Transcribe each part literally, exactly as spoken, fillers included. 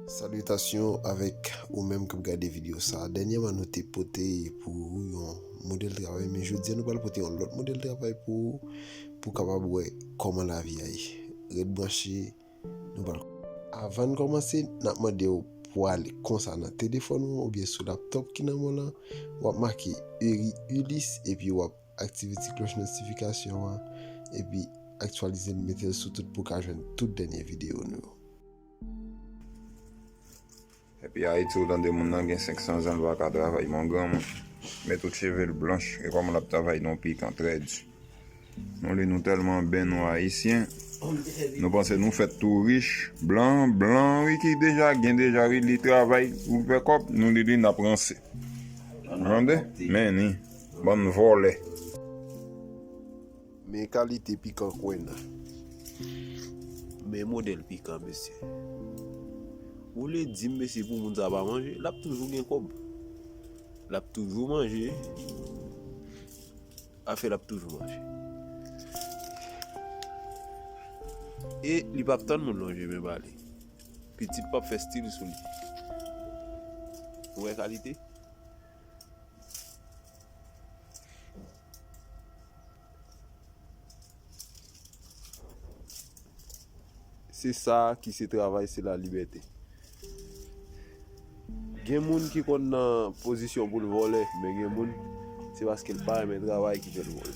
Salitations avèk ou menm k ap gade videyo sa a. Dènyèman, nou te pote pou ou yon modèl travay, men jodi a, nou pral pote yon lòt modèl travay pou ou, pou w kapab wè kòman lavi a ye. Ret branche, nou pral. Avan n kòmanse, n ap mande w pou w ale konsa nan telefòn ou oubyen sou laptòp ki nan men w lan, w ap make Eri Ulysse epi w ap aktive ti klòch notifikasyon an, epi aktyalize l, mete l sou tout pou w ka jwenn tout dènye videyo nou yo. Epi Ayiti, ou tande moun nan gen senk san zan, l pa ka travay, mon granmoun. Met tout cheve l blanch, e kòman l ap travay nan pikan, trè di. Nou li nou tèlman ben, nou Ayisyen. Nou panse nou fèt tou rich, blan, blan, wi, ki deja gen deja, wi, li travay pou l fè kòb, nou li li n ap ranse. Tande? Men ni, bann vòlè. Men kalite pikan kwenna. Men modèl pikan, mesye. Ou vle di m, mesye, pou moun sa pa manje, l ap toujou gen kòb. L ap toujou manje. Afè l ap toujou manje. E li p ap tann moun lonje men ba li. Pitit p ap fè stil sou li. Ou wè kalite? Se sa ki se travay, se lalibète. Gen moun ki konn nan pozisyon pou l vòlè, men gen moun, se paske l pa renmen travay ki fè l vòlè.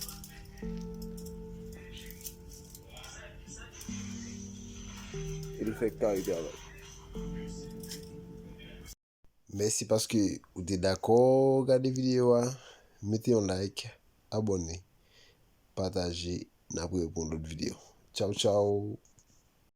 E l fèk kare travay. Mèsi paske ou te dakò gade videyo a. Mete yon like, abòne, pataje, n ap rewè pou yon lòt videyo. Tchaw, tchaw.